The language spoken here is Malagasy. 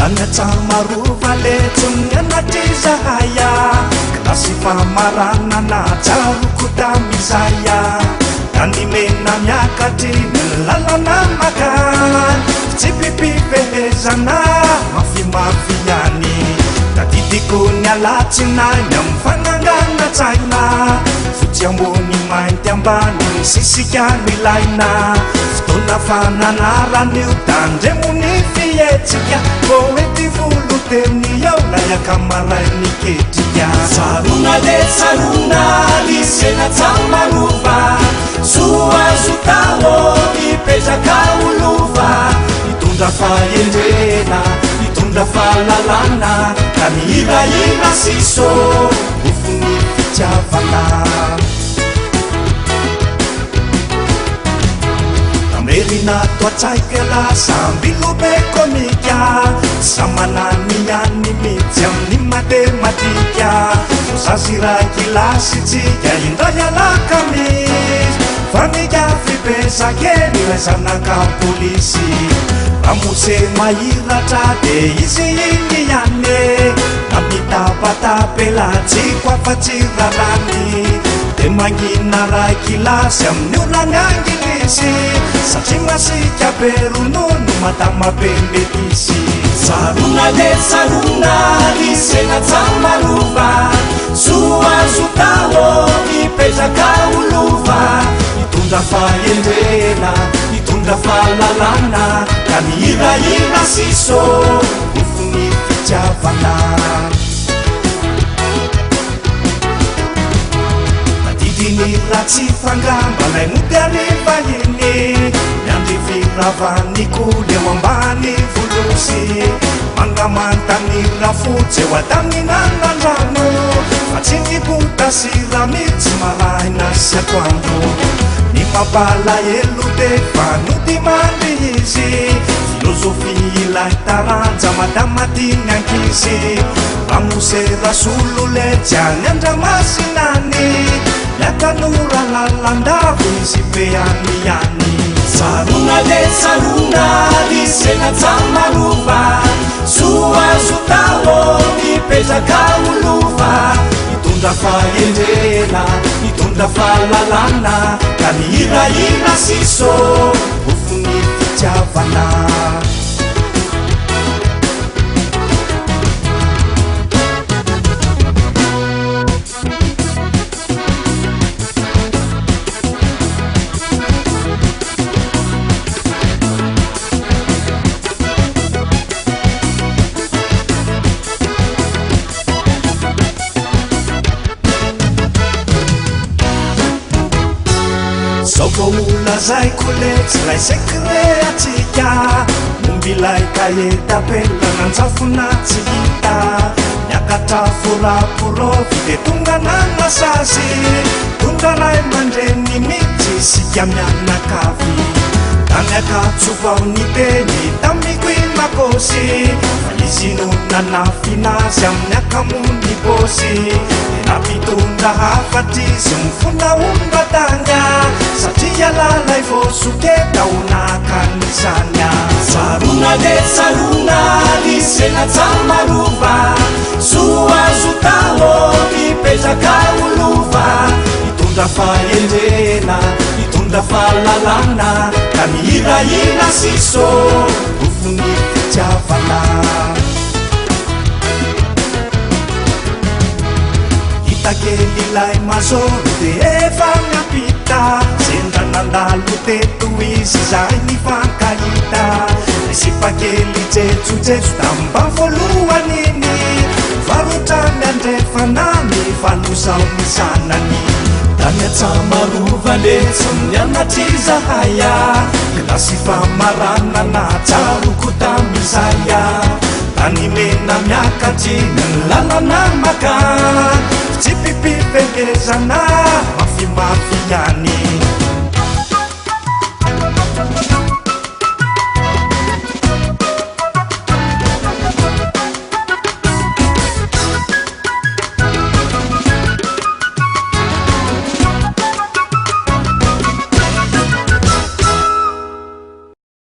Tany Antsahamarova letsy nianatra izahay a, kilasy famaranana tsaroko tamin'izay a. Tany mena miakatry ny lalana makany, fitsipim-pifehezana mafimafy ihany. Tadidiko ny alatsinainy amin'ny fananganan-tsaina, fotsy ambony mainty ambany misisika no ilaina. Fotoana fananarana io, tandremo ny fihetsika, poety volo teny eo lay akamarain'ny ketrika. Tsaroana le tsaroana, lycée Antsahamarova, soa azo tao mipetraka ho lova. Mitondra fahendrena, mitondra fahalalana, ka mihirahira siso ofon'ny fitiavana. Tamerina to an-tsaiko ialahy, samby lobe komika, samanany ihany mihitsy amin'ny matematika. Zaza iray kilasy tsika indray alakamisy, fa nikafy betsaka eny ilay zanaka polisy. Ramose mahiratra de izy iny ihany, namitabatapela tsiko afa-tsy rarany. De mangina ray kilasy amin'ny orany anglisy, satria masika be ronono madama be metisy. Tsaroana le tsaroana, lycée Antsahamarova, soa azo tao mipetraka ho lova. Mitondra fahendrena, mitondra fahalalana, ka mihirahira siso ofon'ny fitiavana. Tadidiny ratsy fangamba lay mody hariva iny, miandry firavan'ny koly eo ambany volosy. Mangamanta ny rafotsy eo an-taninanandrano, fa tsy nibota sira mihitsy maraina sy atoandro. Ny mampalahelo de fa nody mandry izy, filozofia ilay taranja madama tiany ankizy. Ramose Rasolo letsy any Andramasinany, miakanora lalandava izy be any ihany. Tsaroana le tsaroana, lycée Antsahamarova, soa azo tao mipetraka ho lova. Mitondra fahendrena, mitondra fahalalana, ka mihirahira siso ofon'ny fitiavana. Zao vao holazaiko letsy ilay secret antsika, momba ilay kahie tapela nanjavona tsy hita. Niakatra foraporovy de tonga nanasazy, tonga ray aman-dreny mihitsy isika mianakavy. Tany Ankatso vao niteny tamiko i Makosy, fa izy no nanafina azy amin'ny akamony bosy. De nampitondra hafatra izy mifona ombatanya, satria lalay voasoketa ho naka an'izany. Tsaroana le tsaroana, lycée Antsahamarova, soa azo tao mipetraka ho lova. Mitondra fahendrena, mitondra fahalalana, ka mihirahira siso ofon'ny fitiavana. Hita kely ilay mazoro de efa miampita, sendra nandalo teto izy izay nifankahita. Ilay sipa kely jejojejo tamin'ny voalohany iny, varotra miandrefana ny valozao ny zanany. Tany Antsahamarova letsy nianatra izahay a, kilasy famaranana tsaroko tamin'izay a. Tany mena miakatry ny lalana makany, fitsipim-pifehezana mafimafy ihany.